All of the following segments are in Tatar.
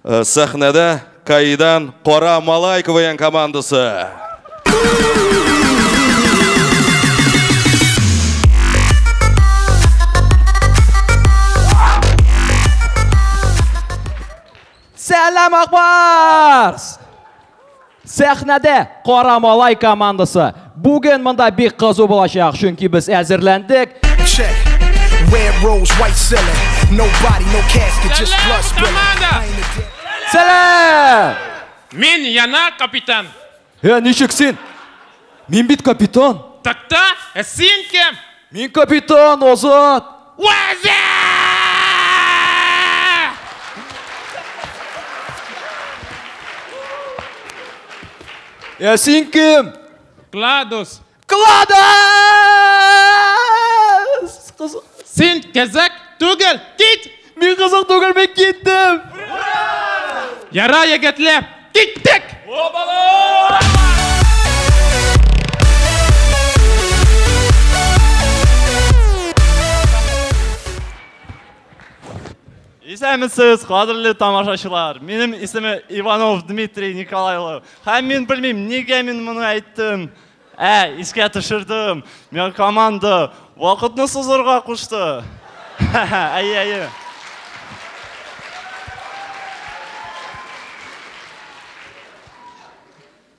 Сәхнәдә КАИдан Кара Малай КВН командасы. Сәлам, Ак Барс! Сәхнәдә Кара Малай командасы. Бүген монда бик кызу булачак, чөнки без әзерләндек. Check. Red rose, white ceiling. No body, no casket, just blood spilling. I ain't a dead- Сәлам! Мин яна капитан. Ничек син? Мин бит капитан. Такта, ә син кем? Мин капитан Азат. Ваза! Ә син кем? Кладус. Кладус! Кызык. Син кызык түгел, кит! Мин кызык түгел, мин киттем. Яра, егетләр, киттек! Исәнмесез, кадерле тамашачылар. Минем исемем Иванов Дмитрий Николаевич. Һәм мин белмим, нигә мин моны әйттем. Искә төшердем. Миңа команда вакытны сузырга кушты. Әйе, әйе.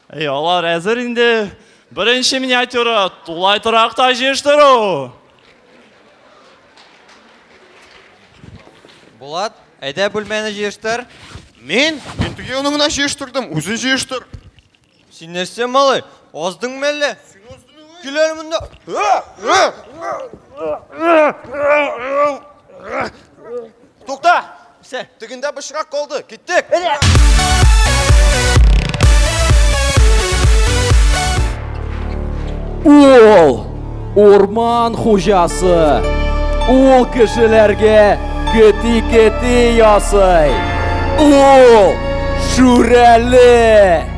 Әй, алар әзер инде. Беренче миниатюра тулай торакта җыештыру. Булат, әйдә бүлмәне җыештыр. Мин? Мин теге аны гына җыештырдым, үзең җыештыр. Син нәрсә, малай? Аздыңмы әллә? Кил әле монда. Тукта! Нәрсә? Тегендә пычрак калды. Киттек. Ул урман хуҗасы. Ул кешеләргә кети-кети ясый. Ул Шүрәле.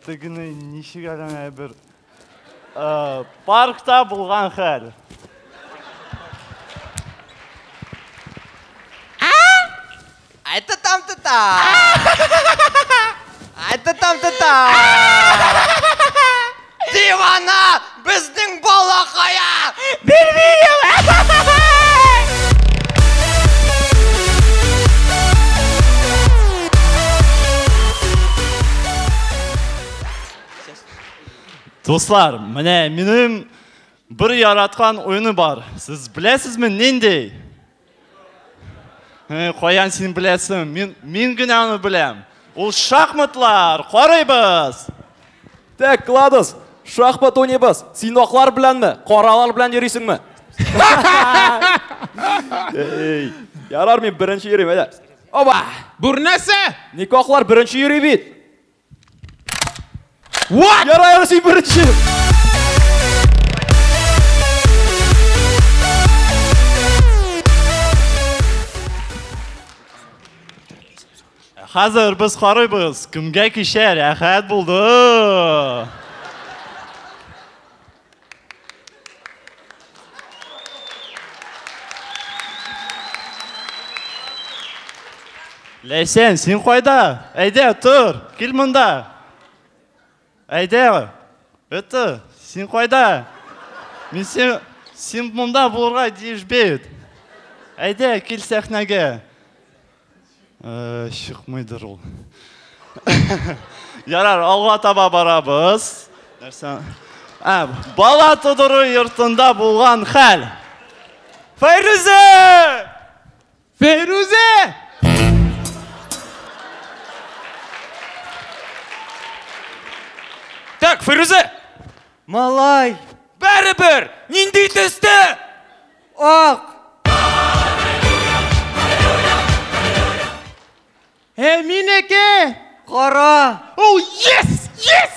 Тегене ничек әле бер паркта булган хәл. А это там-то там. А это там-то там. Дивана, безнең бала кая? Белмим. Дуслар, менә минем бер яраткан уены бар. Сез беләсезме нинди? Каян син беләсең? Мин генә аны беләм. Ул шахматлар. Карыйбыз. Так, Кладос, шахмат уйныйбыз. Син аклар беләнме, каралар белән йөрисеңме? Эй, ярар, мин беренче йөрим, әйдә. Оба! Бу нәрсә? Ник аклар беренче йөри бит? What? Ярар, ярар, син беренче. Хәзер без карыйбыз, кемгә кичә рәхәт булды. Ләйсән, син кайда? Әйдә, тор, кил монда. Әйдә, это, син кайда? Мин син монда булырга тиеш бит. Әйдә, кил сәхнәгә. Чыкмыйдыр ул. Ярар, алга таба барабыз. Нәрсә? Бала тудыру йортында булган хәл. Фәйрүзә! Фәйрүзә! Так, Фәйрүзә! Малай! Бәрібір! Нинди төстә? Ак! Минеке! Кара! Oh, yes! Yes!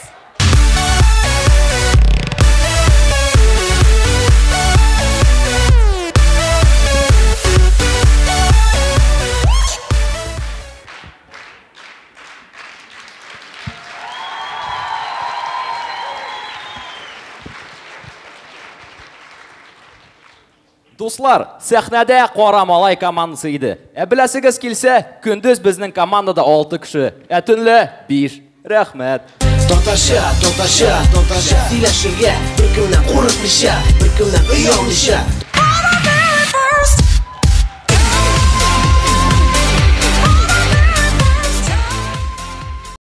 Дуслар, сәхнәдә Кара малай командасы иде. Ә беләсегез килсә, көндез безнең командада 6 кеше, ә төнлә 5. Рәхмәт. Татарча, татарча, татарча сөйләшергә, беркемнән курыкмыйча, беркемнән оялмыйча.